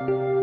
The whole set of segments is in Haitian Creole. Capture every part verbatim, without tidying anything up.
Diwòn.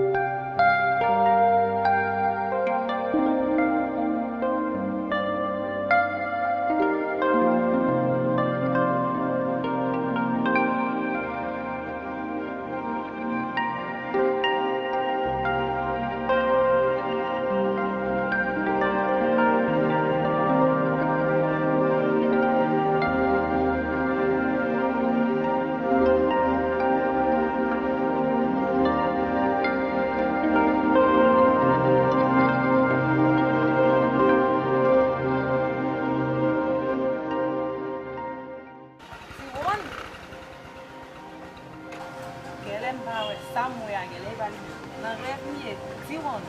Genlè m pa wè sa m wè a, genlè e pa li menm. Nan rèv m ye, Diwòn.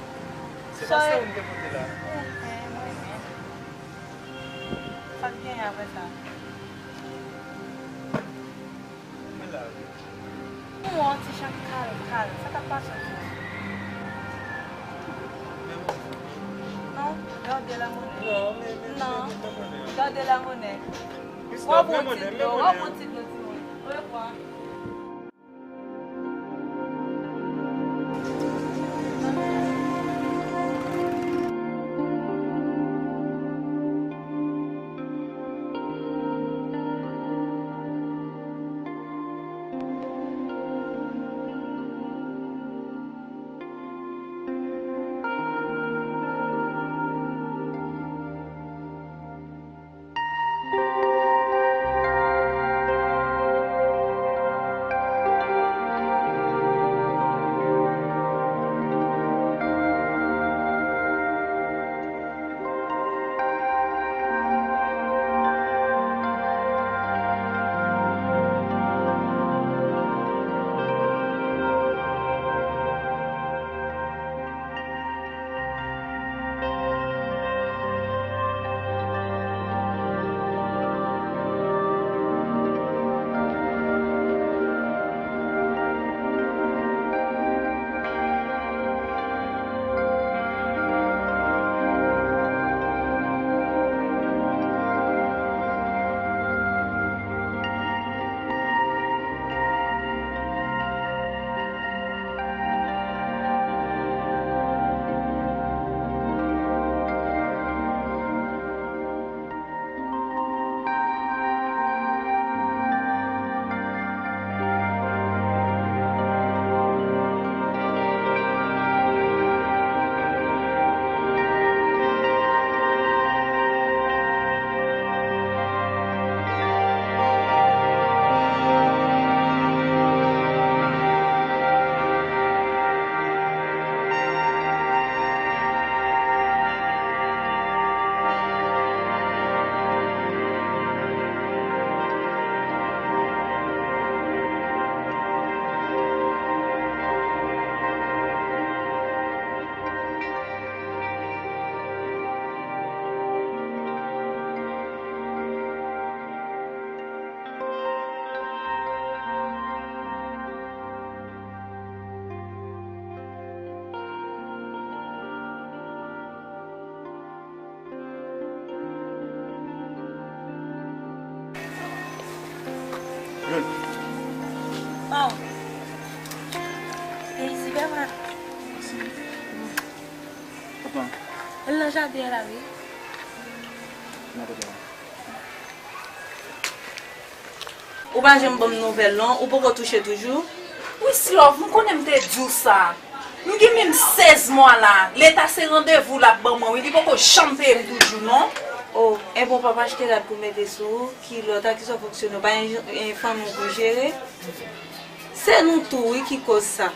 Se pa sa ou m te pote la. Enhen, mwen menm. Sa k genyen apre sa? Men la wi. M wè w ti jan kal, kal. Sa k ap pase w? Non, gade la monnaie. Non, men, men, non. Gade la monnaie. W ap yon ti dlo, w ap yon ti dlo, timoun. Orevwa. Youn. Oh. Te isi bè mwen. Mèsi. Papa. L nan jaden an la, wi. Nan kote a? Ou pa janm ban m nouvèl non, ou poko touche toujou? Wi, Slove, m konnen m te di w sa. M gen menm sèz mwa la. Leta se randevou l ap ban mwen, wi. Li poko janm peye m toujou, non. Oh, enben w p ap achte rad pou mete sou ou? Kilòt a, ki sa w fonksyone? Ou pa gen, gen fanmi w pou jere? Se nou tou, wi, ki koz sa.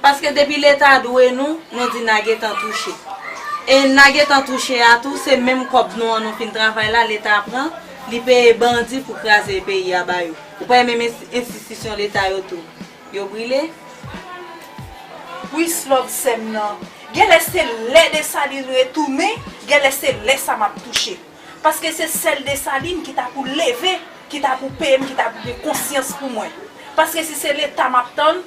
Paske depi Leta dwe nou, nou di n a gentan touche. E n a gentan touche a tou, se menm kòb nou an nou fin travay la, Leta pran, li peye bandi pou kraze peyi a ba yo. Ou pa wè menm ensti-, enstitisyon Leta yo tou, yo brile? Wi, Slove sè m nan. Genlè se lè Desalin retounen, genlè se lè sa m ap touche. Paske se sèl Desalin ki ta pou leve, ki ta pou peye m, ki ta pou gen konsyans pou mwen. Paske si se Leta m ap tann,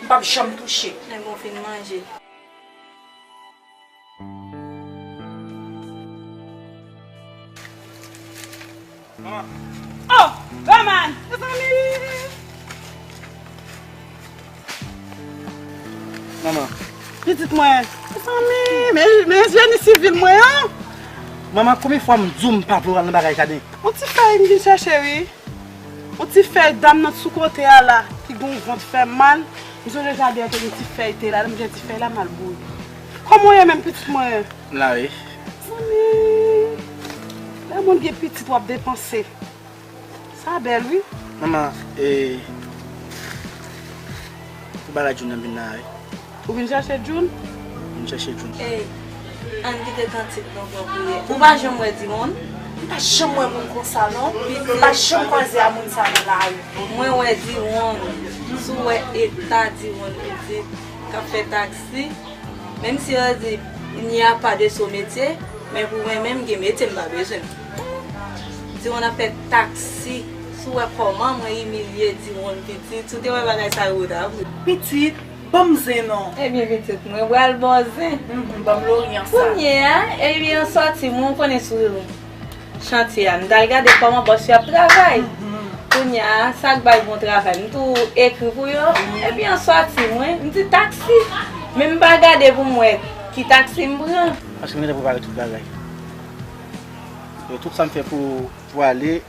m p ap janm touche. Enben w fin manje. Oh, Roman! Mezanmi! Manman. Pitit mwen. Mezanmi, men, men jeni sivil mwen an. Manman, konbyen fwa m di w m pa vle w al nan bagay jaden? Yon ti fèy m vin chèche, wi. Yon ti fèy dam nan sou kote a la, ki gon vant fè mal. M sonje jaden an te gen ti fèy te la, lè m jwenn ti fèy la, m al bouyi. Kòman w ye menm, pitit mwen? M la, wi. Zanmi, lè moun gen pitit, w ap depanse. Sa bèl, wi. Manman, e, pou bagay June nan vin la, wi. Ou vin chèche June? Vin chèche June. Ey, ann kite kantik nou pran priyè. Ou pa janm wè Diwonn? M pa janm wè moun konsa, non. M pa janm kwaze a moun sa nan lari. Mwen wè Diwonn. Si w wè eta Diwonn pitit k ap fè taksi, menm si yo di, il n'y a pas de sot métier, men pou mwen menm, gen metye m pa bezwen. Diwonn ap fè taksi. Si w wè kòman mwen imilye Diwonn pitit, si w te wè bagay sa yo, w ta ap ri. Pitit, ban m zen non. Ebyen, pitit, mwen pral ba w zen. Mhm, ban m loryan sa. Kounye a, ebyen, an sòti, mwen, ou konnen sou chantye a, m t al gade kòman bòs yo ap travay. Mhm. Kounye a, sa k bay bon travay, m tou ekri pou yo. Mhm. Epi an sòti, mwen, m di taksi. Men m pa gade pou m wè ki taksi m pran. Paske m gentan prepare tout bagay. Yo, tout sa m fè pou, pou ale,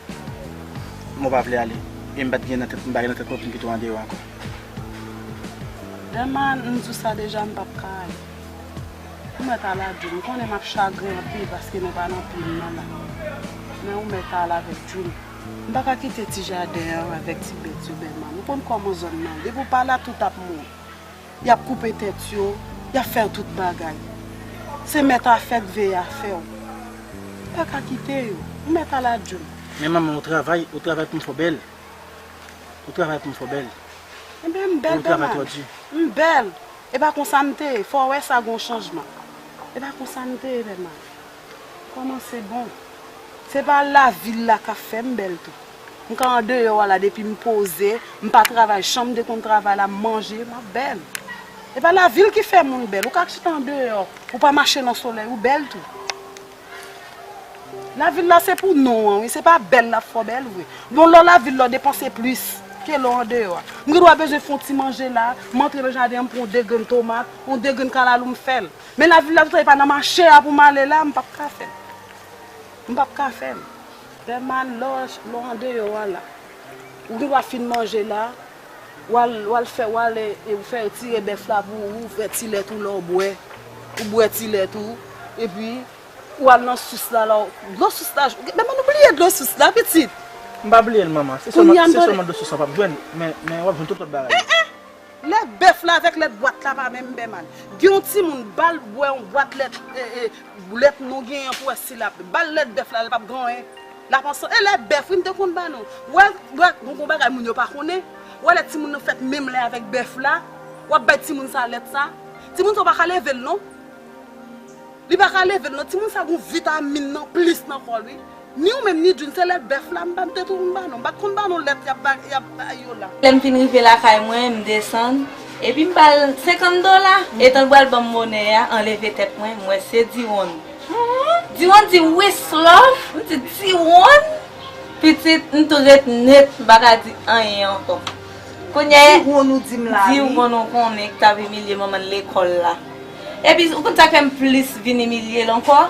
mwen pa vle ale. E m pa t gen nan tèt, m pa gen nan tèt mwen pou m kite w andeyò ankò. Dèman, m di w sa deja, m p ap ka ale. Ou mèt al a June. M konnen m ap chagren anpil paske nou pa nan pye m nan la. Men ou mèt al avèk June. M pa ka kite ti jaden an avèk ti bèt yo, Dèman. Ou konn kòman zòn nan ye. Depi w pa la, tout ap mouri. Y ap koupe tèt yo, y ap fè tout bagay. Se mèt afè k veye afè w. M pa ka kite yo. Ou mèt al a June. Men manman, ou travay, ou travay pou m fè w bèl. Ou travay pou m fè w bèl. Ebyen, m bèl, Dèman. Ou travay twò di. M bèl. E pa konsa m te ye. Fò w wè sa gon chanjman. E pa konsa m te ye, Dèman. Kòmanse bon. Se pa lavil la k ap fè m bèl tou. M ka andeyò a la depi m poze, m pa travay, jan m te konn travay la, m manje, m ap bèl. E pa lavil ki fè moun bèl. Ou ka chita andeyò, ou pa mache nan solèy, ou bèl tou. Lavil la se pou non an, wi, se pa bèl l ap fè w bèl vre. Bon, lè w lavil la, w depanse plis ke lè w andeyò a. M gen dwa bezwen fè yon ti manje la, m antre nan jaden an, m pran de grenn tomat, yon de grenn kalalou, m fè l. Men lavil la, toutan e pa nan mache a pou m ale la, m p ap ka fè l. M p ap ka fè l. Dèman, lè w, lè w andeyò a la, ou gen dwa fin manje la, w al, w al fè, w al, e, e, ou fè retire bèf la pou ou, ou fè ti lèt ou lè w bwè. Ou bwè ti lèt ou, epi ou al nan sous la, la, dlo sous la, Dèman, ou bliye dlo sous la, pitit. M pa bliye l, manman. Se sèlman, se sèlman dlo sous la w p ap jwenn, men, men w ap jwenn tout lòt bagay. Lèt bèf la avèk lèt bwat la pa menm, Dèman. Gen yon timoun, ba l bwè yon bwat lèt, e, e, lèt nou genyen pou wè si l ap, ba l lèt bèf la, l p ap gen anyen. L ap ansanm, e lèt bèf, wi, m te konn ba nou. Wè, wè, gon, gon bagay moun yo pa konnen. Wè lè timoun nan fèt menm lè avèk bèf la, w ap bay timoun sa lèt sa. Timoun sa w pa ka leve l non. Li pa ka leve l non. Timoun sa gon vitamin nan plis nan kò l, wi. Ni ou menm, ni June, se lèt bèf la, m pa m te tou m ba nou. M pa t konn ba nou lèt y ap ba, y ap ba yo la. Lè m fin rive lakay mwen, m desann. Epi m ba l senkant dola. Etan l pral ban m monè a, anleve tèt mwen, m wè se Diwonn. Diwonn di, "Wi, Slof." M di, "Diwonn?" Pitit, m tou ret nèt, m pa ka di anyen ankò. Kounye a, Diwonn ou di m la, wi. Diwonn ou konnen ki t ap imilye manman l lekòl la. Epi, ou konn sa k fè m plis vin imilye l ankò?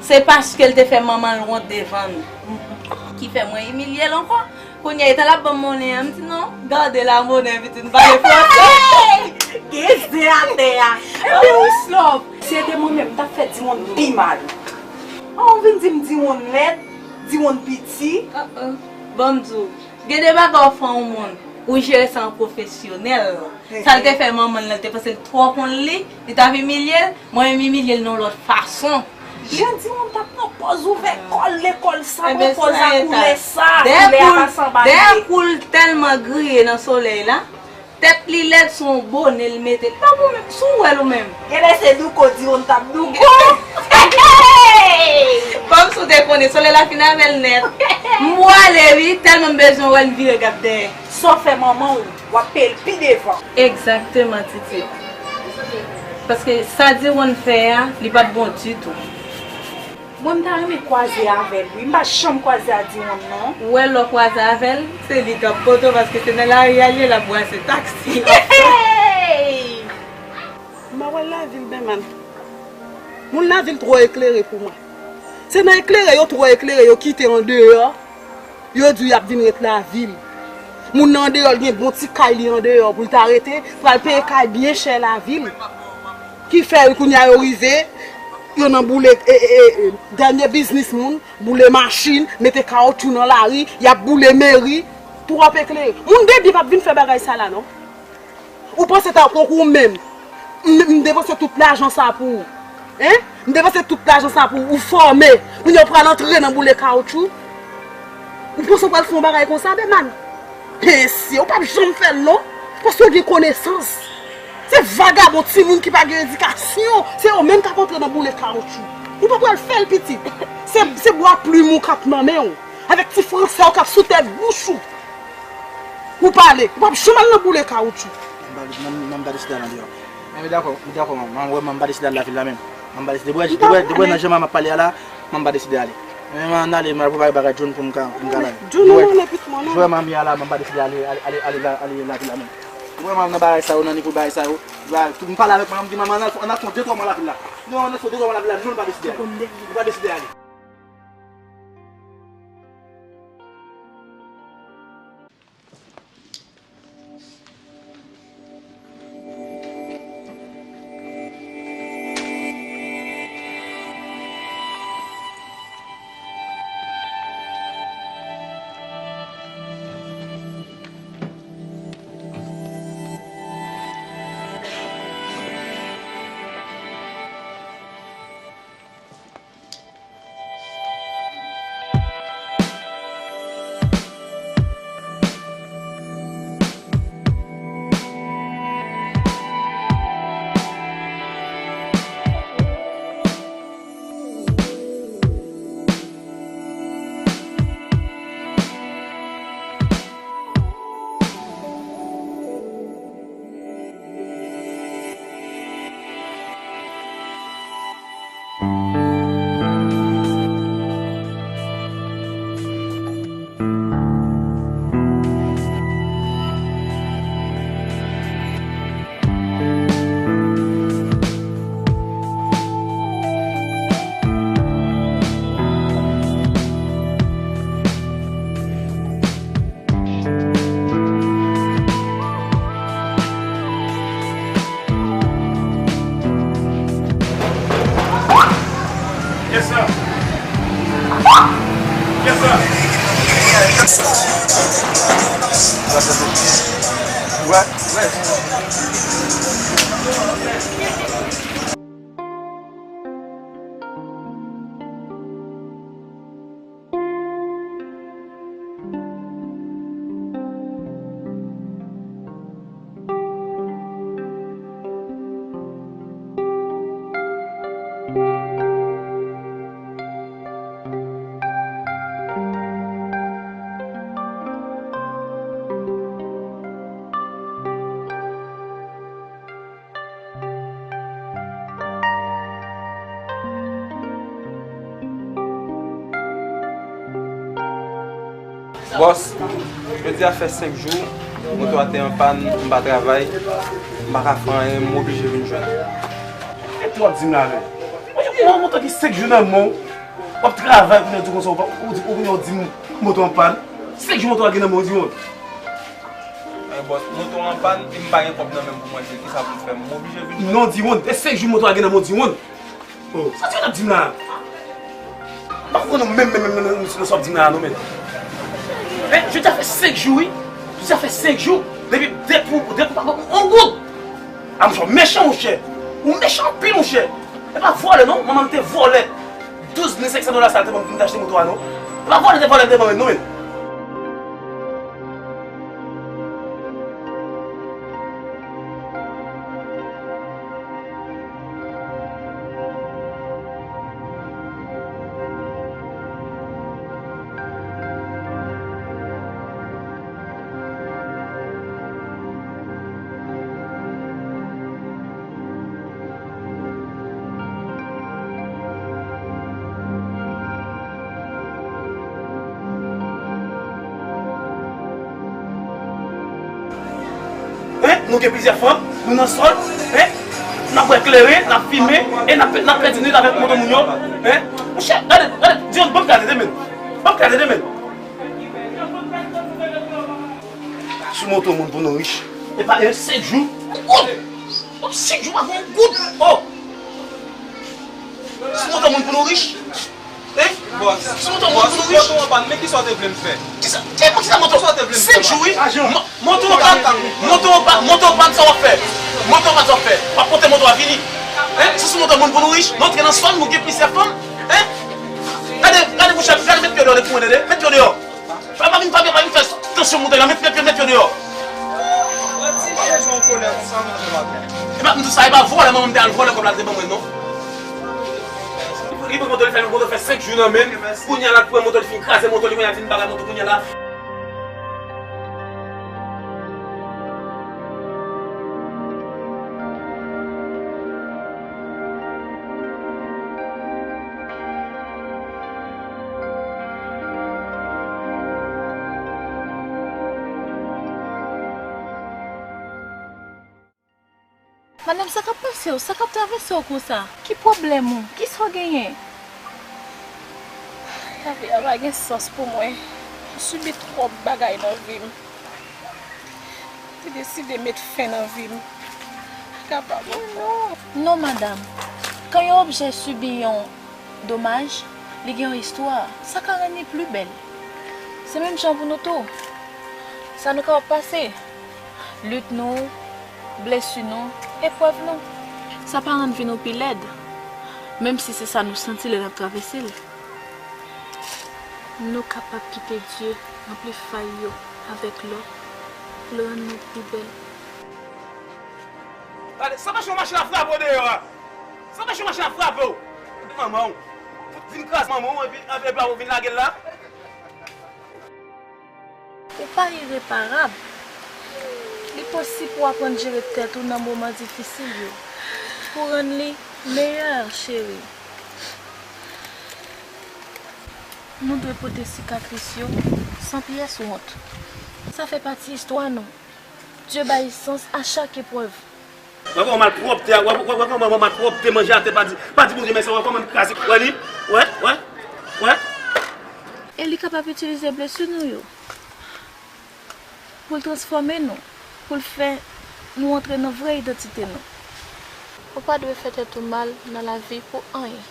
Se paske l te fè manman l wont devan nou. Ki fè mwen imilye l ankò. Kounye a, etan l ap ban m monè an, m di, "Non, gade la monè, pitit, m pale franse." Gen zen atè a. Epi ou Slof, si se te mwen menm, m t ap fè Diwonn pi mal. An, ou vin di m Diwonn lèd, Diwonn piti. Ban m di w, gen de bagay w fè yon moun, ou jere sa an pwofesyonèl. Sa l te fè manman l lan, l te panse l twò konn li, li t ap imilye l, mwen menm m imilye l nan yon lòt fason. Jan Diwonn t ap pran pòz ouvè kò l lekòl sa, pran pòz a koulè sa, koulè a pa sanba li ye. Dèyè kou l tèlman griye nan solèy la, tèt li lèd, se yon bonè l mete. Li pa bon menm, si w wè l ou menm. Genlè se douko Diwonn t ap douko. Kòmsi w te konnen, solèy la fin avè l nèt. M pwale wi, tèlman m bezwen wè l, m vire gad dèyè. Sa w fè manman w, w ap peye l pi devan. Egzakteman, Titi. Paske sa Diwonn fè a, li pa t bon ditou. Mwen, m ta renmen kwaze avè l, wi. M pa janm kwaze a Diwonn, non. Ou wè, lè w kwaze avè l, se li k ap pote w, paske se nan lari a l ye, l ap brase taksi. Hey! Wè lavil, Bèman. Moun lavil twò eklere pou mwen. Se nan eklere yo twò eklere, yo kite andeyò. Yo di w y ap vin ret lavil. Moun nan andeyò, l gen bon ti kay li andeyò pou l ta rete, pral peye kay byen chè lavil. Ki fè kounye a yo rive, yo nan boule, e, e, e, e, dènye biznis moun, boule machin, mete kawotchou nan lari, y ap boule meri. Twòp eklere. Moun de byen p ap vin fè bagay sa la non. Ou panse ta konkou ou menm? M, m depanse tout lajan sa pou ou. Hein? M depanse tout lajan sa pou ou. Ou fòme. Kounye a ou pral antre nan boule kawotchou. Ou panse ou pral fè yon bagay konsa, Bèman? Mesye, ou p ap janm fè l non. Paske ou gen konesans. Se vagabon timoun ki pa gen edikasyon. Se yo menm k ap antre nan boule kawotchou. Ou pa pral fè l pitit. Se, se bwa plim ou k ap nan men w. Avèk ti fransè w k ap sou tèt bouch ou. Ou pale, ou p ap janm al nan boule kawotchou. Mwen, mwen, mwen pa deside al andeyò. Men, men dakò, dakò, mwen, mwen, mwen pa deside al lavil la menm. Mwen pa deside, debwè, debwè, debwè nan jan mwen ap pale a la, mwen pa deside ale. Men, mwen ale, mwen al prepare bagay John pou m ka, pou m ka la. John, mwen, mwen, pitit mwen, non. Jwè mwen ye a la, mwen pa deside ale, ale, ale, ale, la, ale lavil la menm. Ou wè mwen nan bagay sa yo, nan nivo bagay sa yo. M pale avèk manman, m di manman, ann al, ann al fè yon de twa mwa lavil la. Non, ann al fè yon de twa mwa lavil la, non, mwen pa deside ale. Mwen pa deside ale. Yes, sir. Yes, sir. Wè, wè. Bòs, jodi a fè senk jou, moto a te an pàn, m pa travay, m pa ka fè anyen, m oblije vin jwenn ou. E pou w ap di m la menm? Mwen, mwen, moto ki senk jou nan men w, w ap travay, kounye a w di konsa, ou pa, ou di, ou kounye a w di m moto an pàn. Senk jou moto a gen nan men w, di w. Men bòs, moto an pàn, e m pa gen kòb nan men m pou m achte, kisa pou m fè? M oblije vin jwenn ou. Non, di w, e senk jou moto a gen nan men w, di w. Oh, sa ti yo t ap di m la? M pa konprann menm, menm, menm, menm, menm, sa w ap di m la, non, men. Men, jodi a fè senk jou, wi. Jodi a fè senk jou. Depi, depi, depi w pa ban m yon goud. A, monchè, w mechan, monchè. Ou mechan anpil, monchè. E pa vòlè, non. Manman m te vòlè douz mil senk san dola sa l te ban m pou m te achte moto a, non. E pa vòlè te vòlè te ban m, non, men. Hein? Nou gen plizyè fanm, nou nan sòl, hein? N ap bwè Klere, n ap fimen, e n ap, n ap pèdi nwit avèk moto moun yo. Hein? Monchè, gade, gade, Dion, ban m gade de men. Ban m gade de men. Sou moto moun pou nou rich. E pa, e senk jou. Goud! Senk jou pa gon goud. Oh! Sou moto moun pou nou rich. Hein? Bòs, sou moto moun pou nou rich. Moto an pann, men kisa w te vle m fè? Kisa, kisa moto? Kisa w te vle m fè? Senk jou, wi. Mo-, moto an pann, moto an pann, moto an pann, sa w ap fè? Moto an pann, sa w ap fè? W ap pote moto a vini. Hein? Se sou moto moun pou nou rich. Nou antre nan zòn, nou gen plizyè fanm. Hein? Gade, gade, monchè, gade, met pye deyò pou mwen, tande. Met pye deyò. Pa, pa vin, pa vin, pa vin fè tansyon monte la, met, met, met, met yo deyò. Mwen ti jan an kolè konsa, mwen te pa byen. E pa m di sa, e pa vòlè, manman m te al vòlè kòb la, te ban mwen, non. Li pran moto, li fè, moto fè senk jou nan men l. Kounye a, l ap pran moto, li fin kraze moto, li kounye a, fin bagay moto, kounye a la. Madanm, sa k ap pase w? Sa k ap travèse w konsa? Ki pwoblèm ou? Kisa w genyen? Lavi a pa gen sans pou mwen. M sibi twòp bagay nan vi m. Te deside met fen nan vi m. Pa kapab ankò. Non, madanm. Kan yon objè sibi yon domaj, li gen yon istwa. Sa ka rann li pli bèl. Se menm jan pou nou tou. Sa nou kapab pase. Lit nou, blesi nou, eprèv nou. Sa pa rann vi nou pi lèd, menm si se sa nou santi lè n ap travèse l. Nou kapab kite Dye ranpli fay yo avèk lò pou l rann nou pi bèl. Gade, sa mache yon machin ap frape w deyò a? Sa mache yon machin ap frape w? Manman w. Vin kraze manman w epi, epi, epi w vin lage l la? Ou pa ireparab. Li posib pou w aprann jere tèt ou nan moman difisil yo, pou rann li meyè, cheri. Nou dwe pote sikatris yo san pyès wont. Sa fè pati istwa nou. Dye bay sans a chak eprèv. Wè kòman malpwòpte a, wè, wè, wè kòman malpwòpte manje atè, pa di, pa di Bondye mèsi, wè kòman l kraze, wè li, wè, wè, wè. E li kapab itilize blesi nou yo pou l transfòme nou, pou l fè nou antre nan vrè idantite nou. Ou pa dwe fè tèt ou mal nan lavi pou anyen.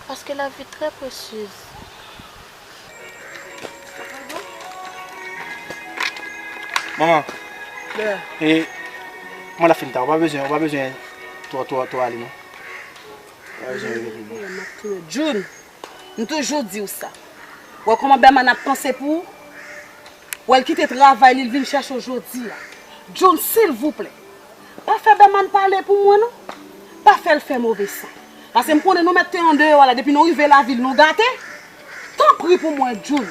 Paske lavi trè presyez. Manman, e, mwen la fin ta, ou pa bezwen, ou pa bezwen twò, twò, twò ale, non. Ou pa bezwen ale, non. June, m toujou di w sa. Wè kòman Bèman ap panse pou ou? Wè l kite travay li, l vin chèche w jodi a. June, silvouplè. Pa fè Bèman pale pou mwen non. Pa fè l fè move san. Paske m konnen nou mèt te andeyò a la, depi nou rive lavil nou gate. Tanpri pou mwen, June.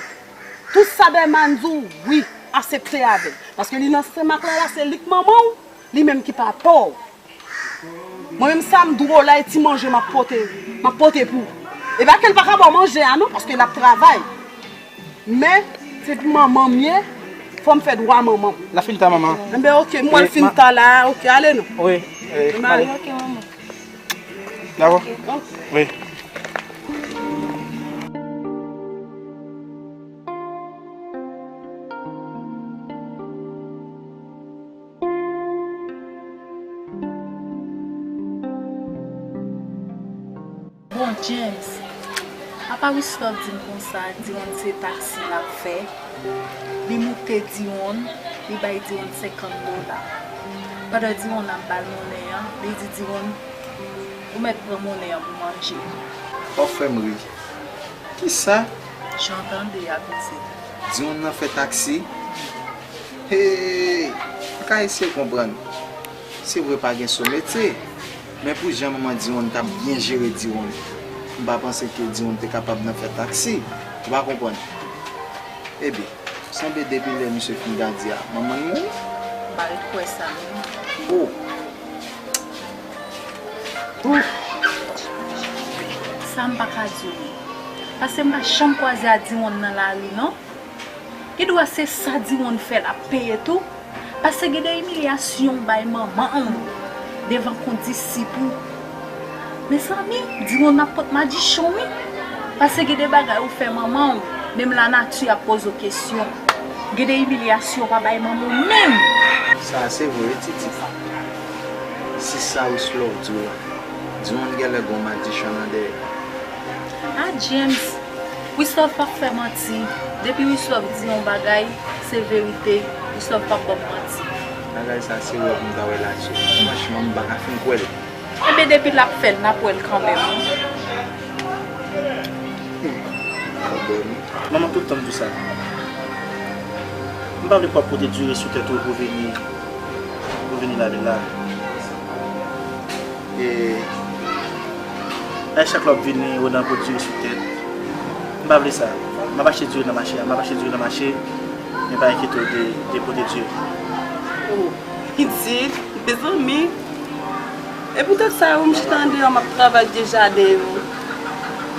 Tout sa Bèman di w, wi, asepte avè l. Paske li nan senmak la, la, se li k manman w, li menm ki papa w. Mwen menm sa m dwòl la, e ti manje m ap pote, m ap pote pou ou. E pa ke l pa ka ba w manje a non, paske l ap travay. Men, se pou manman m ye, fò m fè dwa manman m. N ap fin ta, manman. Enben, oke, m wè l fin ta la, oke, ale non. Wi, wi, ale. Enben, ale, oke, manman. Dakò? Wi. Bon, James, apa Wisclove di m konsa, Diwonn se taksi l ap fè. Li moute Diwonn, li bay Diwonn senkant dola. Pandan Diwonn ap ba l monnen an, li di Diwonn, ou mèt pran monnen an pou manje. W ap fè m ri. Kisa? Jan w tande a, pitit. Diwonn nan fè taksi? Hey! M ka eseye konprann. Se vre pa gen sou metye, men pou jan manman Diwonn t ap byen jere Diwonn, m pa panse ke Diwonn te kapab nan fè taksi. Ou pa konprann? Ebyen, sanble depi lè misye fin gade a, manman l mouri? M pa ret kwè sa, non. Oh! Sa m pa ka di w. Paske m pa janm kwaze a Diwonn nan lari, non. Gen dwa se sa Diwonn fè l ap peye tou. Paske gen de imilyasyon w bay manman w devan kondisip ou. Mezanmi, Diwonn ap pot madichon wi. Paske gen de bagay ou fè manman w, menm lanati ap poze w kesyon. Gen de imilyasyon w pa bay manman w menm. Sa a se vre wi Titi. Si sa Wislove di w la, Diwonn genlè gen yon madichon nan dèyè. Ah James, Wislove p ap fè manti. Depi Wislove di yon bagay, se verite. Wislove p ap ban m manti. Bagay sa se wè pou m ta wè l asou. Franchman, m pa ka fin kwè l. Enben depi l ap fè l, n ap wè l kanmenm. Manman tout tan m di w sa. M pa vle pou w ap pote diri sou tèt ou pou vini, pou vini lavil la. E a chak lè w ap vini, ou nan pot diri sou tèt. M pa vle sa. M ap achte diri nan mache a. M ap achte diri nan mache. Men pa enkyete w de, de pote diri. Oh, pitit, mezanmi. E poutèt sa yo, m chita andeyò, m ap travay de jaden yo.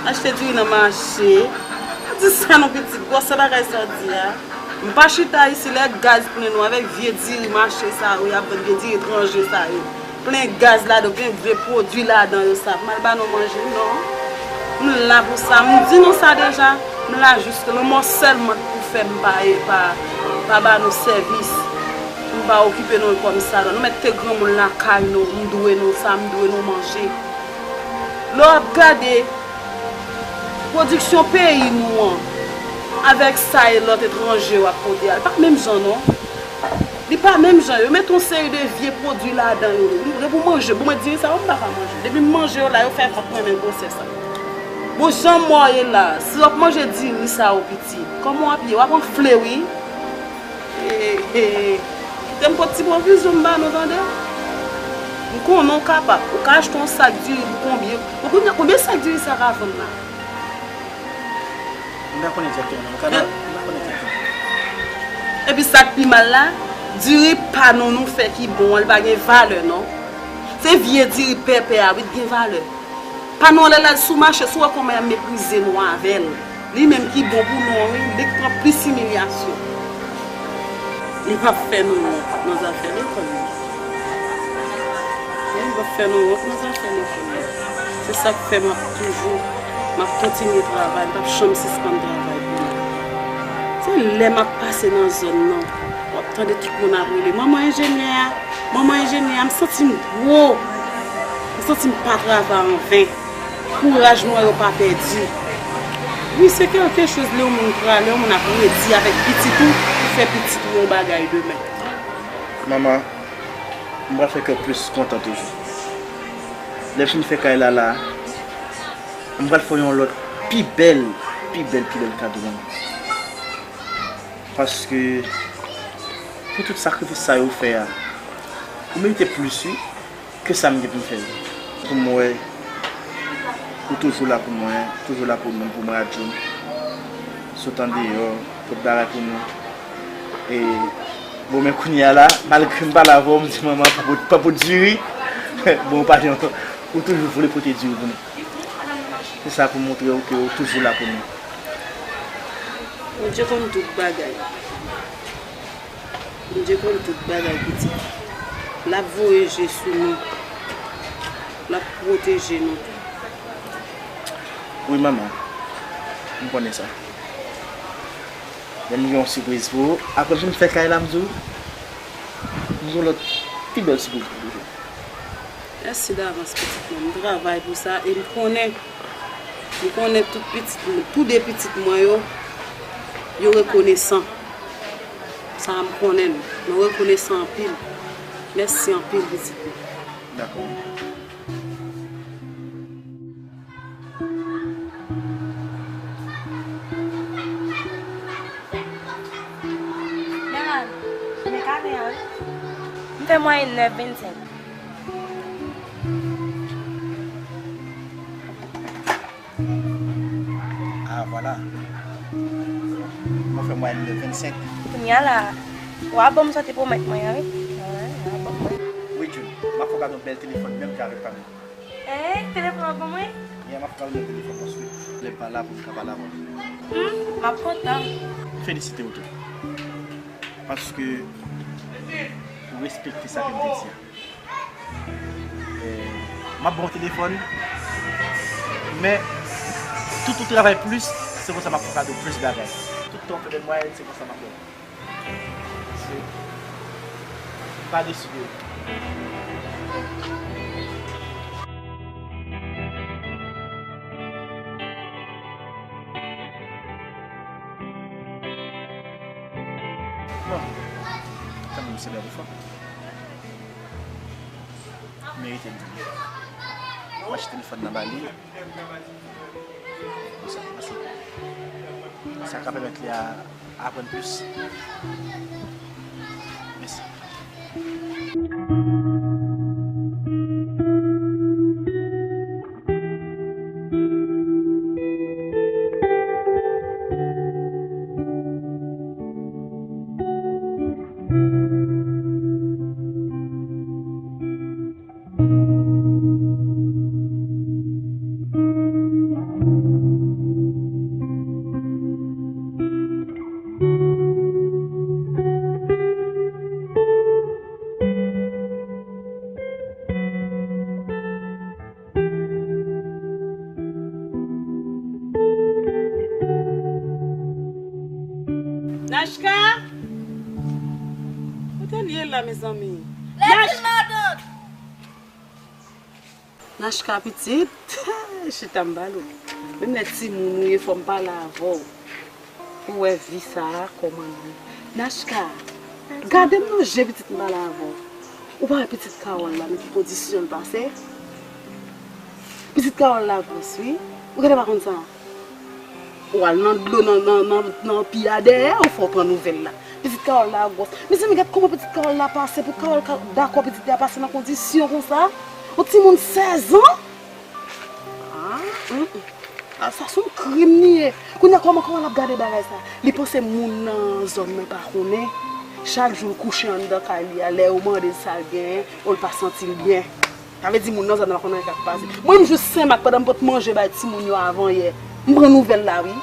Achte diri nan mache. Pa di sa non, pitit. Gwòsè bagay sa w di a. M pa chita isi lè gaz plen non avèk vye diri mache sa yo, y ap vann vye diri etranje sa yo. Plen gaz ladan, plen vye pwodui ladan yo, sa ap mal ba nou manje, non. M la pou sa, m di nou sa deja. M la jis lanmò sèlman k pou fè m pa, pa, pa ba nou sèvis. M pa okipe nou kòm sa, non. Nou mèt te granmoun lakay nou, m dwe nou sa, m dwe nou manje. Lè w ap gade pwodiksyon peyi nou an, avèk sa e lòt etranje yo ap pote a, li pa menm jan, non. Li pa menm jan. Yo met yon seri de vye pwodui ladan yo. Depi w manje, bon, mwen diri sa yo, m pa ka manje. Depi m manje yo la, yo fè vant mwen men gwosè sa. Bon, jan mò ye la, si w ap manje diri sa yo, pitit, kòman w ap ye? W ap anfle, wi. E, e, kite m pot ti pwovizyon m ba nou, tande. M konnen w kapab. Ou ka achte yon sak diri pou konbyen? Ou konnen konbyen sak diri sa ka vann la? M pa konn egzakteman, non. M ka, m pa konn egzakteman. Epi sa k pi mal la, diri pa nou nou fè ki bon an, li pa gen valè, non. Se vye diri pèpè a, wi, t gen valè. Pa nou an lè l al sou mache, si w wè kòman y ap meprize nou avè l. Li menm ki bon pou nou an, wi, li k pran plis imilyasyon. Li p ap fè nou wont nan zafè lekòl yo. Li p ap fè nou wont nan zafè lekòl yo. Se sa k fè m ap toujou, m ap kontinye travay, m p ap janm sispann travay pou nou. Se lè m ap pase nan zòn nan, w ap tande tout moun ap rele, "Manman enjenyè a, manman enjenyè a," m santi m gwo. M santi m pa travay an ven. Kouraj nou an yo pa pèdi. Wi, se kèlke choz lè yon moun pra-, lè yon moun ap redi avèk pitit ou, ou fè pitit ou yon bagay demen. Manman, m pral fè kè w plis kontan toujou. Lè m fin fè kay la la, m pral fè w yon lòt pi bèl, pi bèl, pi bèl kado, manman. Paske, pou tout sakrifis sa yo w fè a, ou merite plis, wi, ke sa m gen pou m fè yo. Pou m wè, ou toujou la pou mwen, toujou la pou nou, pou mwen ak June. Sot andeyò, pot bagay pou nou. E, bon, men kounye a la, malgre m pale avè w, m di manman, pa pot, pa pot diri. Bon, ou pa jan, ou toujou vle pote diri pou nou. Se sa pou montre w ke ou toujou la pou nou. Bondye konn tout bagay. Bondye konn tout bagay, pitit. L ap voye je sou nou. L ap pwoteje nou. Wi, manman. M konnen sa. Men m gen yon sipriz pou ou. Apre m fin fè kay la, m di w, m gen yon lòt pi bèl sipriz pou ou toujou. Mèsi davans, pitit mwen. M travay pou sa e m konnen, m konnen tout pitit mwen, tou de pitit mwen yo, yo rekonesan. Sa a m konnen l. Mwen rekonesan anpil. Mèsi anpil, pitit mwen. Dakò. Nan, men kare a, wi. M fè mwayèn nèf vennsenk. Ah, vwala. Mwen fè mwayèn de vennsenk. Kounye a la, w a ban m sa w te pwomèt mwen an, wi. Wi, w a ban mwen. Wi, June, m ap fè w kado yon bèl telefòn, menm jan avèk pa m nan. Hein, telefòn an pou mwen? Yeah, m ap fè w kado yon bèl telefòn, paske lè m pa la pou m ka pale avè w. Hmm, m ap kontan. M felisite w tou. Paske ou respekte sa ke m te di a. Eh, m ap ba w telefòn, Men, tout ou travay plis, se konsa m ap fè w kado plis bagay. Tout tan w fè bèl mwayèn, se konsa m ap ba w. Se, pa desi de ou. Bon, kanmenm se bèl efò. Merite l tou. M achte telefòn nan ba li. Konsa, mèsi. Sa ka pèmèt li a aprann plis. Mèsi. Nachka! Kote l ye la, mezanmi? Lève, matant! Nachka pitit, chita m pale w. Menm lè timoun ou ye, fò m pale avè w. Pou w wè vi sa a, kòman l ye. Nachka, gade m nan je pitit m pale avè w. Ou pa wè pitit Carole la, nan ki kondisyon l pase? Pitit Carole la gwòs, wi. Ou genlè pa konn sa? Ou al nan dlo nan, nan, nan, nan pi a dèyè, ou fè w pran nouvèl la. Pitit Carole la gwòs. Mezanmi, gad kòman pitit Carole la pase, pou Carole ka dakò pitit li a pase nan kondisyon konsa. Yon timoun sèz an? Ah, mm, mm. Ah, sa se yon krim li ye. Kounye a, kòman, kòman l ap gade bagay sa? Li panse moun nan zòn nan pa konnen. Chak jou l kouche anndan kay li a, lè yo mande l sa l genyen, o, l pa santi l byen. Sa vle di moun nan zòn nan pa konnen sa k pase. Mwen menm, jou Senmak, pandan m pot manje bay timoun yo avan yè, m pran nouvèl la, wi.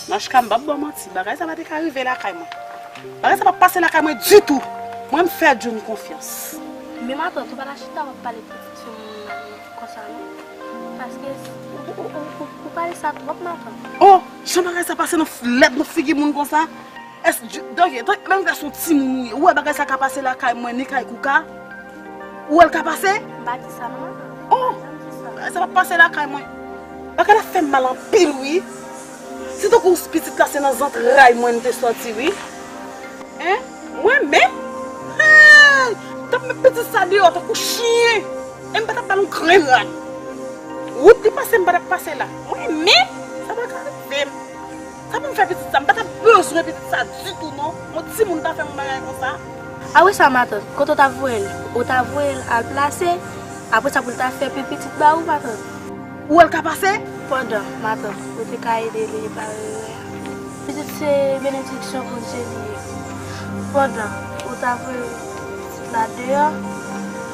Nachka, m p ap ba w manti, bagay sa pa te ka rive lakay mwen. Bagay sa p ap pase lakay mwen ditou. Mwen, m fè John konfyans. Men matant, ou pa ta chita w ap pale pitit fi moun nan konsa non. Paske ou, ou, ou, ou, ou pale sa twòp, matant. Oh, jan bagay sa pase nan f-, lèd nan figi moun konsa? Èske, tanke, tanke, menm lè se yon timoun ou ye, ou wè bagay sa ka pase lakay mwen, ni kay Kouka? Ou wè l ka pase? M pa di sa non, matant. Oh! M pa di sa. Bagay sa p ap pase lakay mwen. Bagay la fè m mal anpil, wi. Se tankou pitit la se nan zantray mwen li te sòti, wi. Hein? Mwen menm? Hey! T ap met pitit sa deyò tankou chen. E m pa t ap ba l yon grenn rat. Wout li pase, m pa t ap pase la. Mwen menm? Sa pa ka rive m. Sa pou m fè pitit sa? M pa t ap bezwen pitit sa ditou, non. Yon timoun ta fè m yon bagay konsa. Apre sa, matant, kote w ta voye l? Ou ta voye l al plase, apre sa pou l ta fè pi pitit ba ou, matant. Ou wè l ka pase? Pandan, matant, ou te ka ede li repare erè a. Pitit se benediksyon Bondye li ye. Pandan, ou ta voye pitit la deyò,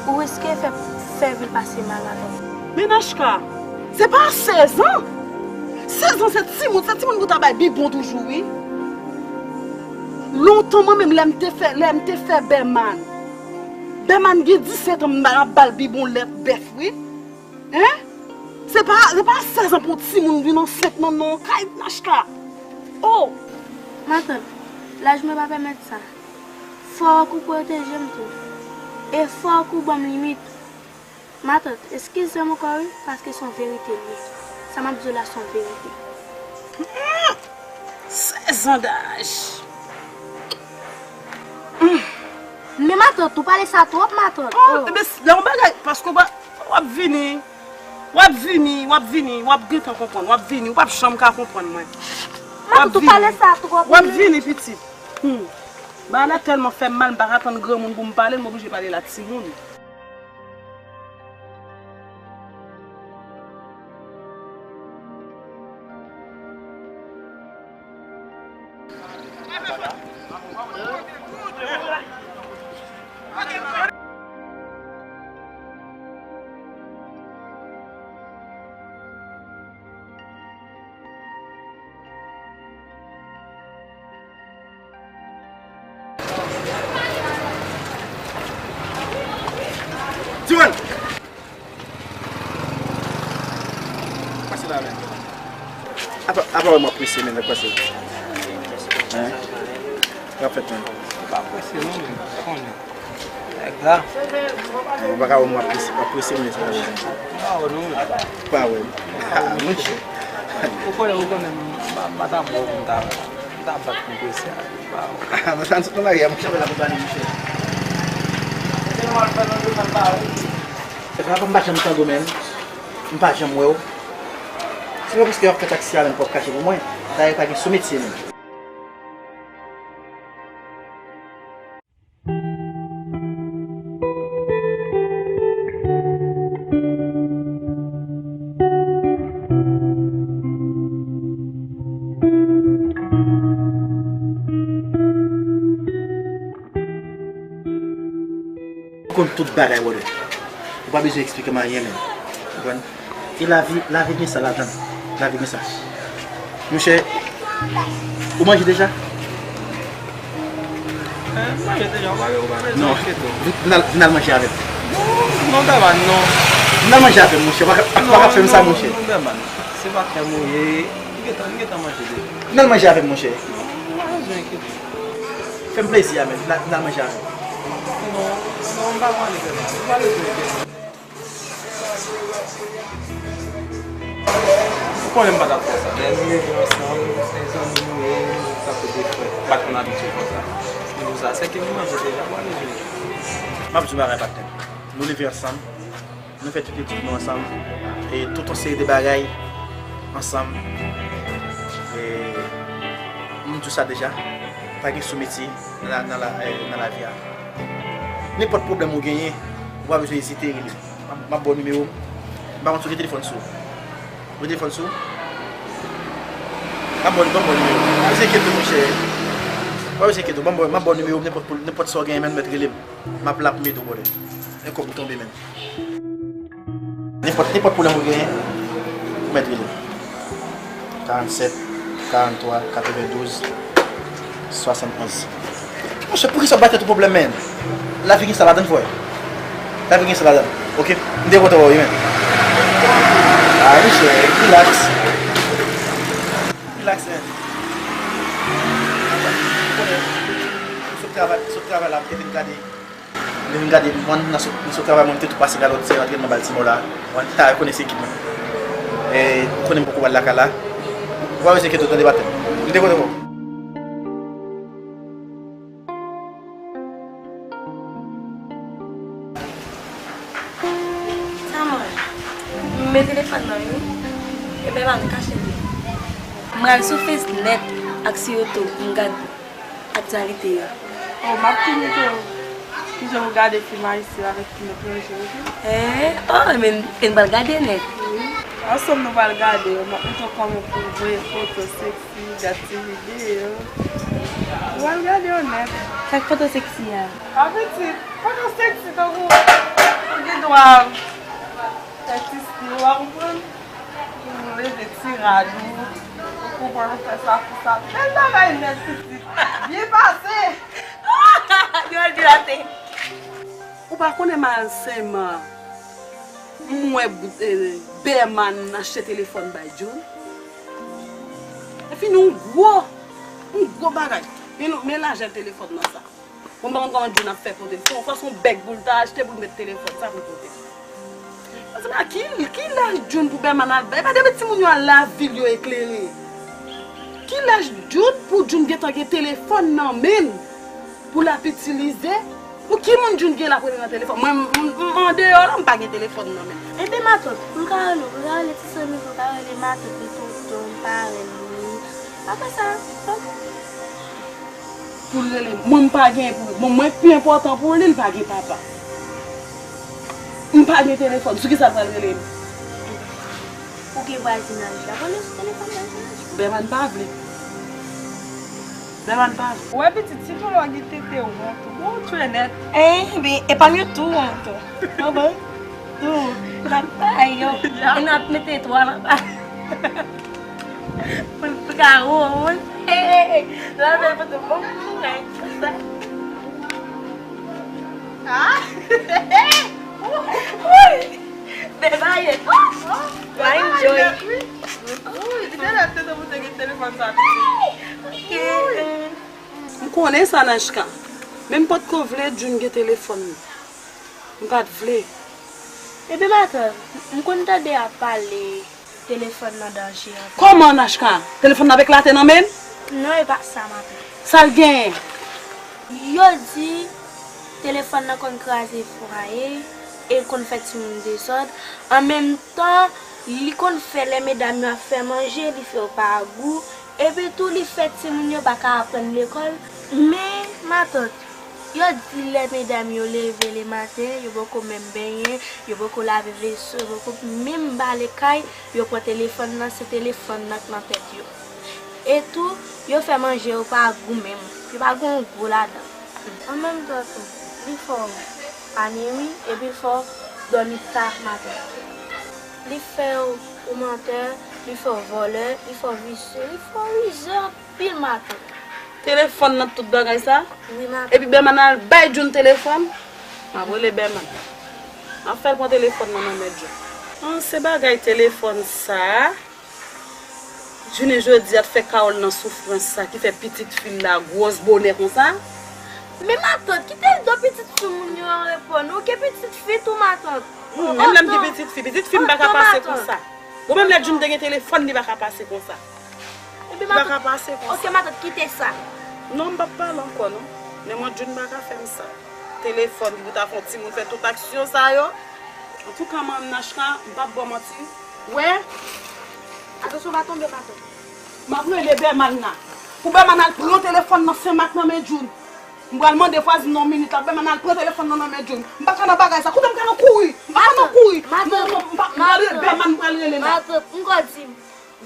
ou riske fè, fè vi l pase mal, matant. Men Nachka, se pa sèz an! Sèz an se timoun, se timoun pou ta bay bibwon toujou, wi. Lontan mwen menm lè m te fè, lè m te fè Bèman. Bèman gen disèt an, m ap ba l bibwon lèt bèf, wi. Hein? Se pa, se pa sèz an pou timoun vin ansent nan, nan kay Nachka. Oh! Matant, laj mwen pa pèmèt sa. Fòk ou pwoteje m tou. E fòk ou ban m limit. Matant, eskize m ankò wi, paske se yon verite l ye. Sa m ap di w la se yon verite. Hmm, sèz an daj. Hmm. Men matant, ou pale sa twòp, matant. Oh, oh. Ebyen, s-, lè yon bagay, paske w ap, w ap vini. W ap vini, w ap vini, w ap gentan konprann. W ap vini, ou p ap janm ka konprann mwen. W ap vini. Matant, ou pale sa twòp, wi. W ap vini, pitit. Hmm. Bagay la tèlman fè m mal, m pa ka tann granmoun pou m pale l, m oblije pale l a timoun. Tiwèl! Pase Apa, apa wè m ap prese, men, nan pase. Hein? Sa fèt, men. Ou pa prese, non, men, ou konnen. Nèg la. Ou pa ka wè m ap prese, ap prese, men, sa vle di. Pa wè, non, men. Pa wè. Ah, monchè. Ou konnen, ou konnen, m pa, m pa ta bon, m ta, m ta bat pou prese a, pa wè. Ah, men sa, nou sot nan lari a, monchè. Se pa m pa janm tande w, men. M pa janm wè w. Se pa paske w ap fè taksi a menm pou w ap kache pou mwen. Dayè, pa gen sou metye menm. Ou konn tout bagay, brother. Ou pa bezwen eksplike m anyen, menm. Ou konprann? E lavi, lavi gen sa ladan l. Lavi gen sa. Monchè, ou manje deja? Eh, m manje deja, ou pa, ou pa bezwen enkyete w. Non. Vin, vin al, vin al manje avè m. Non, non, Dèman, non. Vin al manje avè m, monchè. Ou pa ka, ou pa ka fè m sa, monchè. Non, non, Dèman. Se pa tèm ou ye. M gentan, m gentan manje deja. Vin al manje avè m, monchè. Non, ou pa bezwen enkyete w. Fè m plezi a, men. Vin al, vin al manje avè m. Non, non, m pa prale, Dèman. Ou pa bezwen enkyete w. Ou konnen m pa t ap fè sa. Lè nou leve ansanm, se zanmi nou ye, nou tankou de frè. M pa t konn abitye konsa. Se pou sa, sèke nou manje deja, pa bezwen. M ap di w bagay, patnè. Nou leve ansanm, nou fè tout etid nou ansanm, e tout yon seri de bagay ansanm. E m di w sa deja, pa gen sou metye nan la, nan la, eh, nan lavi a. Nenpòt pwoblèm ou genyen, ou pa bezwen ezite rele. M ap, m ap ba w nimewo m. M pa konn si w gen telefòn sou ou. Ou gen telefòn sou ou? M ap ba w, ban m ba w nimewo m. Pa bezwen enkyete w, monchè. Pa bezwen enkyete w. Ban m ba w, m ap ba w nimewo m, nenpòt pou, nenpòt sa w genyen, men, mèt rele m. M ap la pou m ede w, brother. E kòb ou tonbe, men. Nenpòt, nenpòt pwoblèm ou genyen, ou mèt rele m. Karannsèt, karanntwa, katrevendouz, swasannonz. Monchè, poukisa w ba tèt ou pwoblèm, men? Lavi gen sa ladan l, frè. Lavi gen sa ladan l. Oke? M te kontan wè w wi, men. Ah, monchè, relax. Relax, men. Ou konnen, m sot travay, m sot travay la, m te vin gade. M te vin gade, mwen, nan sou, nan sou travay, mwen, m te tou pase gade lòt ti antrenman bal ti mò la. Mwen, ta konnen se ekip mwen. E, ou konnen m poko al lakay la. Ou pa bezwen enkyete w, tande, patnè. M te kontan wè w. Sa mwen, m met telefòn nan, wi. Ebyen, pa m kache li. M al sou Face nèt ak sou YouTube, m gad aktyalite yo. Oh, m ap tini tou. Kijan ou gade fim ayisyen avèk fim etranje yo tou? Eh, oh, men, e n pral gade nèt. Wi. Ansanm nou pral gade yo. M ap montre w kòman pou voye foto seksi, gad ti videyo. Nou pral gade yo nèt. Sa k foto seksi a? Pa pitit, foto seksi tankou ou gen dwa fè ti stil, ou pa konprann? Ou leve ti rad ou, ou konprann, ou fè sa pou sa. Bèl bagay nèt, pitit. Byen pase. Yo al dilate. Ou pa konnen malsèman, m wè, eh, Bèman achte telefòn bay Jun. Epi nou gwo, yon gwo bagay. Men nou, men lajan telefòn nan sa. Mwen pa konn kòman Jun ap fè pote. Se yon fason bèg pou l ta achte pou l met telefòn sa pou l pote. Mwen se pa ki, ki laj Jun pou Bèman al bay. Pa de met timoun yo al lavil yo eklere. Ki laj Jun pou Jun gentan gen telefòn nan men l pou l ap itilize? Pou ki moun Jun gen l ap rele nan telefòn? Mwen, m, m, m andeyò la, m pa gen telefòn nan men m. Ebyen, matant, m ka rele w, m ka rele ti zanmi m, m ka rele matant m, tonton m, parenn li. Apre sa, pou l rele m. Mwen, m pa gen pou, bon, mwen pi enpòtan pou li, l pa gen papa. M pa gen telefòn. Sou ki sa l pral rele m? Ou gen vwazinaj la. Rele sou telefòn vwazinaj. Bèman pa vle. Bèman pa vle. Ou wè pitit, sitou lè w gen tete wont, ou bon, ou tchwe nèt. Enben, epa m yo tou wont. Bon, bon. Tou, n ap bay yo. E n ap mete twa nan pa. Moun pika ou, moun. Hey, hey, hey. Lave foto bon, moun. Ah. Wi. Bèbayèt. Oh, oh. Bèbayèt, wi. Wi, li te lè te tanpou te gen telefòn sa pitit. M konnen sa, Nachka. Men m potko vle June gen telefòn nan. M pa t vle. Ebyen, matant, m konn tande y ap pale telefòn nan danje anpil. Kòman, Nachka? Telefòn nan ap eklate nan men l? Non, e pa sa, matant. Sa l genyen? Yo di telefòn nan konn kraze fwaye e l konn fè timoun dezòd. An menm tan, li konn fè lè medam yo ap fè manje, li fè yo pa gou. Epi tou, li fè timoun yo pa ka aprann lekòl. Men, matant, yo di lè medam yo leve lematen, yo poko menm benyen, yo poko lave veso, yo poko menm bale kay, yo pran telefòn nan, se telefòn nan k nan tèt yo. E tou, yo fè manje yo pa gou menm, yo pa gen gou ladan. An menm tan tou, li fè w anemi, epi l fè w dòmi ta maten. Li fè w ou mantè, li fè w vòlè, li fè w visye, li fè w rizè anpil maten. Telefòn nan tout bagay sa? Wi, maten. Epi Bèman al bay June telefòn? M ap rele Bèman. M ap fè l pran telefòn nan nan men June. An, se bagay telefòn sa. Jounen jodi a t fè Carole nan soufrans sa ki fè pitit fi l la gwòs bonè konsa. Men matant, kite do pitit fi moun yo an repo non, ou gen pitit fi tou matant. Menm lè m gen pitit fi, pitit fi m pa ka pase konsa. Bon, menm lè June te gen telefòn, li pa ka pase konsa. Li pa ka pase konsa. Ok, matant, kite sa. Non, m p ap pale ankò non. Men mwen, June pa ka fè m sa. Telefòn ki pou ta fè yon timoun fè tout aksyon sa yo. Antouka, manm Nachka, m p ap ba w manti. Wè, atansyon pa tonbe matant. M ap rele Bèman nan. Pou Bèman al pran telefòn nan Senmak nan men June. M pral mande vwazin nan yon minit la, Bèman al pran telefòn nan nan men June. M pa ka nan bagay sa. Koute m ka nan kouri. M pa ka nan kouri. Non, non, m pa, m pral rele Bèman, m pral rele la. Matant, m kwè di m,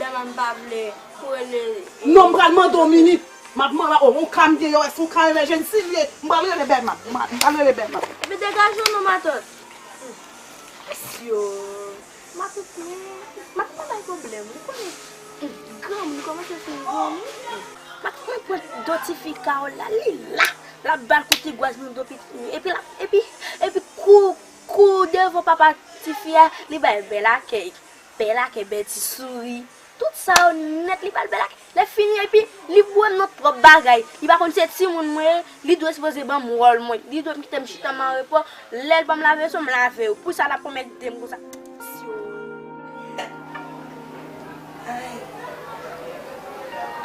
Bèman pa vle pou rele. Non, m pral mande yon minit. M ap mande, oh, yon ka m gen, yo, èske yon ka rele jèn si l ye? M pral rele Bèman. M pral rele Bèman. Epi degaje w non, matant. Mesye, matant, men, matant pa bay pwoblèm, ou konnen. Granmoun kòmanse fin granmoun. Matant mwen pran do tifi Carole la, li la. L ap ba l kout tigwaz nan do pitit li. Epi l ap, epi, epi kou, kou devan papa tifi a, li ba l bèl akèy. Bèl akèy, bèl ti souri. Tout sa yo nèt, li ba l bèl akèy. Lè fini, epi li bwè m nan twòp bagay. Li pa konn se timoun mwen ye, li dwe sipoze ban m wòl mwen. Li dwe kite m chita m an repo. Lè l ban m lave veso, m lave yo. Pou sa l ap pwomèt de m konsa. Ay.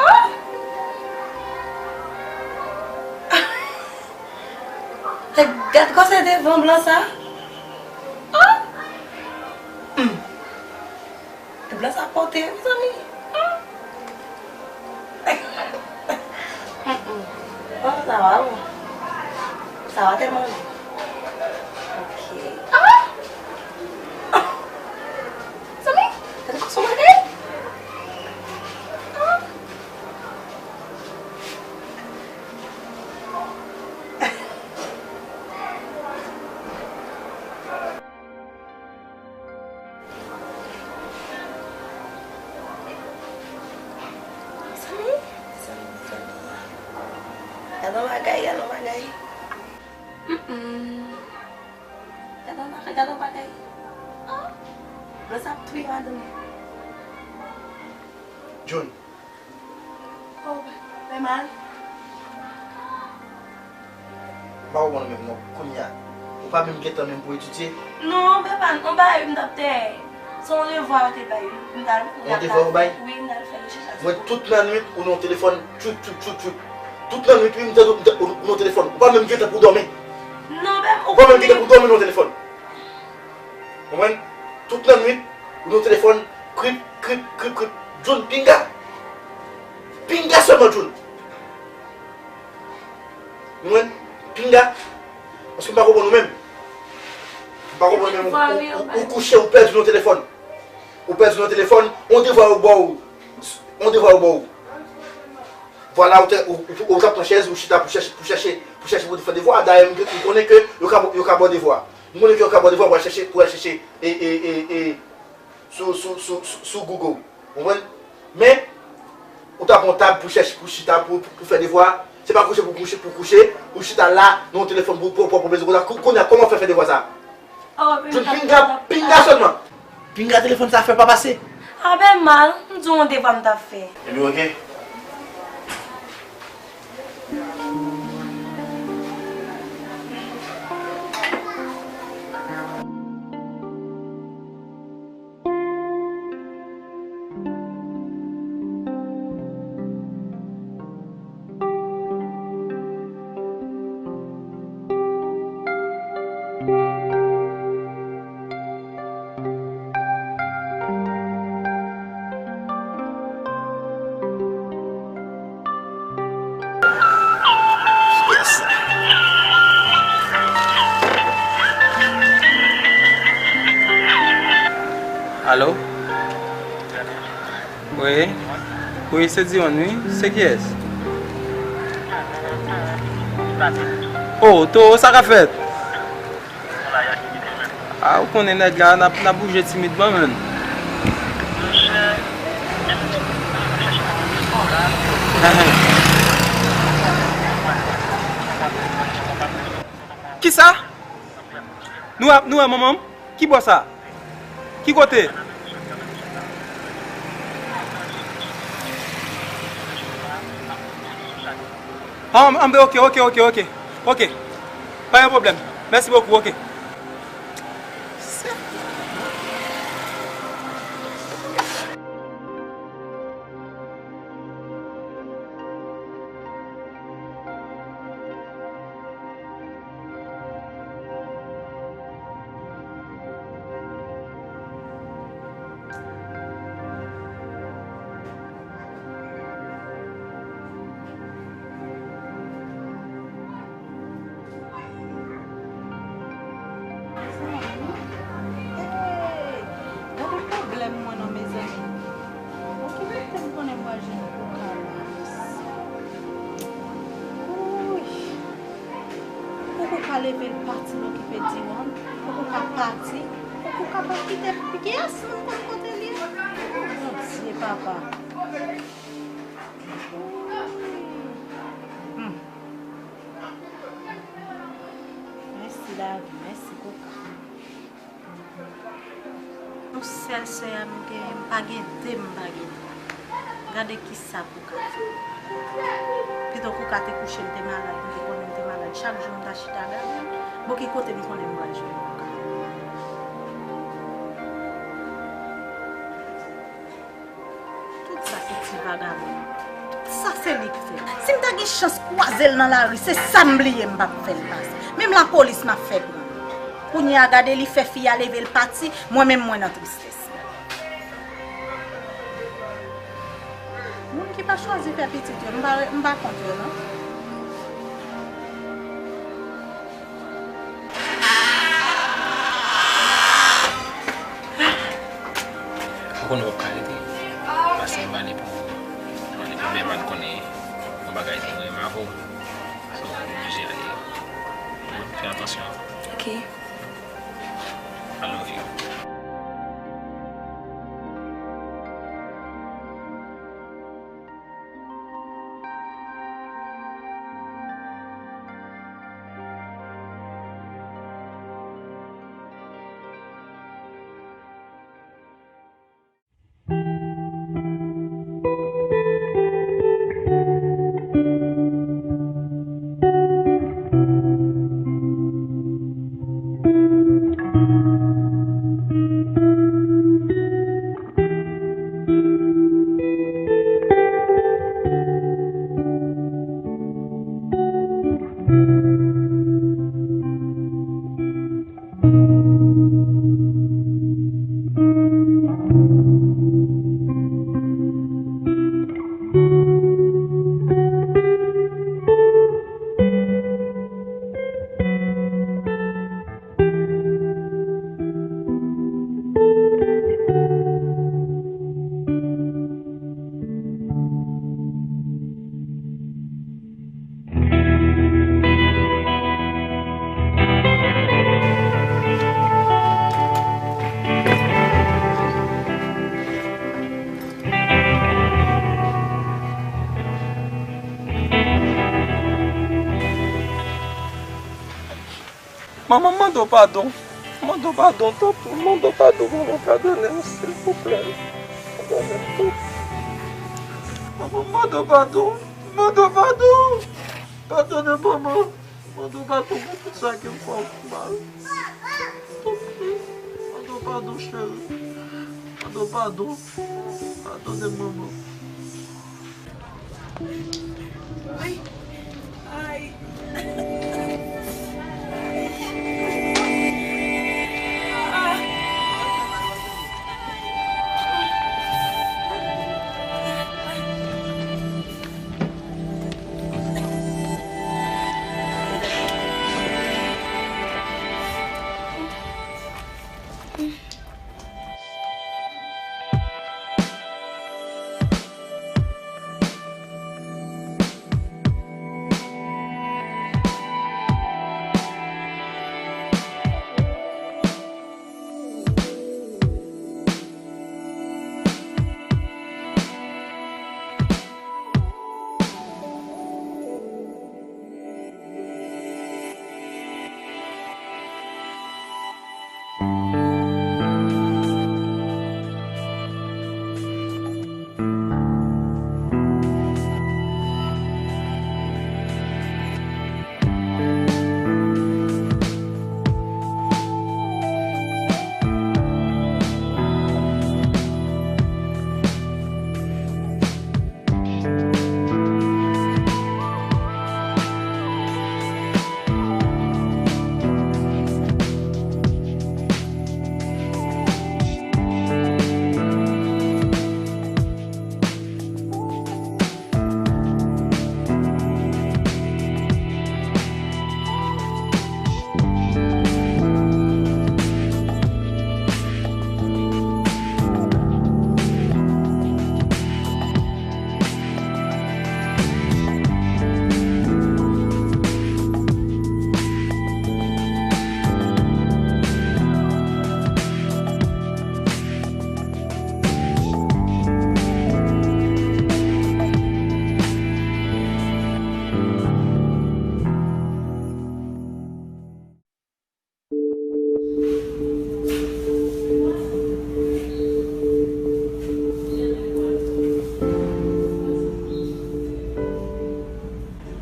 Ah! Gad kòman se devan blan sa. Ah! Hmm. Blan sa pote, mezanmi. Mm, mm. Oh, sa va, wi. Sa va tèlman. Ok. Ah! Zanmi, tande kòman bagay? Ah! Mezanmi, mezanmi, mezanmi. Gad yon bagay, gad yon bagay. Mm-mm. Gad yon bagay, gad yon bagay. Ah! Mwen sa ap touye madanm. June. Oh, fè mal. M pa konprann menm non, kounye a. Ou pa menm gentan menm pou etidye? Non, men pa, non, pa, m t ap te, se yon devwa yo te bay, m t al, yon devwa yo bay? Wi, m t al fè rechèch la. Mwen, tout lannwit, ou nan telefòn, tchout, tchout, tchout, tchout. Tout lannwit, wi, m tande, m tande, ou nan telefòn. Ou pa menm gentan pou dòmi. Non, men ou pa menm gentan pou dòmi nan telefòn. Konprann? Tout lannwit, ou nan telefòn, krip, krip, krip, krip. June, pinga. Pinga sèlman, June. Ou konprann? Pinga. Paske m pa konprann ou menm. M pa konprann ou menm. Ou, ou, ou, ou kouche, ou pèdi nan telefòn. Ou pèdi nan telefòn, yon devwa yo ba w. Yon devwa yo ba w. Vwala, ou te, ou, ou, ou t ap pran chèz, ou chita pou chèche, pou chèche, pou chèche pou fè devwa. Dayè, m, m konnen ke yo ka, yo ka ba w devwa. M konnen ke yo ka ba w devwa pou al chèche, pou al chèche, e, e, e, e, sou, sou, sou, sou, sou Google. Ou konprann? Men, ou ta pran tab pou chèche, pou chita, pou, pou, pou fè devwa. Se pa kouche pou kouche, pou kouche, ou chita la, nan yon telefòn pou, pou, pou, pou bezwen konsa. Kou-, kounye a, kòman w fè fè devwa sa? June, pinga, pinga sèlman. Pinga telefòn sa fè pa pase. A ben mal, m di w yon devwa m t ap fè. Ebyen, oke. Alo? Wi. Wi, se Dion, wi. Se kiyès? Oh, Toro, sa k ap fèt? Ah, ou konnen nèg la, n ap, n ap bouje timidman, menn. Kisa? Nou wè, nou wè manman m? Ki bò sa? Ki kote? Ah, anben, oke, oke, oke, oke. Oke. Pa gen pwoblèm. Mèsi bokou, oke. Hey, gade pwoblèm mwen non, mezanmi. Bon, ki kote m konnen m pral jwenn koka la, mesye? Wouy. Pou koka leve l pati, l okipe Diwan. Pou koka pati. Pou koka pa kite pyès moun konn kote l ye. Oh, Bondye, papa. Wouy. Hmm. Mèsi lavi, mèsi koka. Yon sèl sè a m genyen, m pa gen de, m pa gen twa. Gade kisa koka fè. Pito koka te kouche, m te malad, m te konnen m te malad. Chak jou m ta chita gade l. Bon, ki kote m konnen m pral jwenn koka? Tout sa se ti vagabon. Tout sa se li k fè. Si m ta gen chans kwaze l nan lari, se sa m bliye m p ap fè l pase. Menm lapolis m ap fè pran l. Kounye a gade li fè fi a leve l pati, mwen menm mwen nan tristès. Moun ki pa chwazi fè pitit yo, m pa, m pa kont yo non. Ou konnen w ap ka rete. Pase m pale pou, pale pou Bèman konnen yon bagay ki mwen avè w. So, oblije ale. Fè atansyon. Ok. I love you. Manman, m mande w padon. M mande w padon, tanpri, m mande w padon, manman, padone m, silvouplè. Manman, m mande w padon. M mande w padon. Padone manman. M mande w padon pou tout sa ke m fè w ki mal. Tanpri, m mande w padon, cheri. M mande w padon. Padone m, manman. Ay. Ay.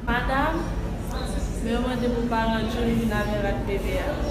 Madanm, men yo mande pou paran June vin avè rad bebe a.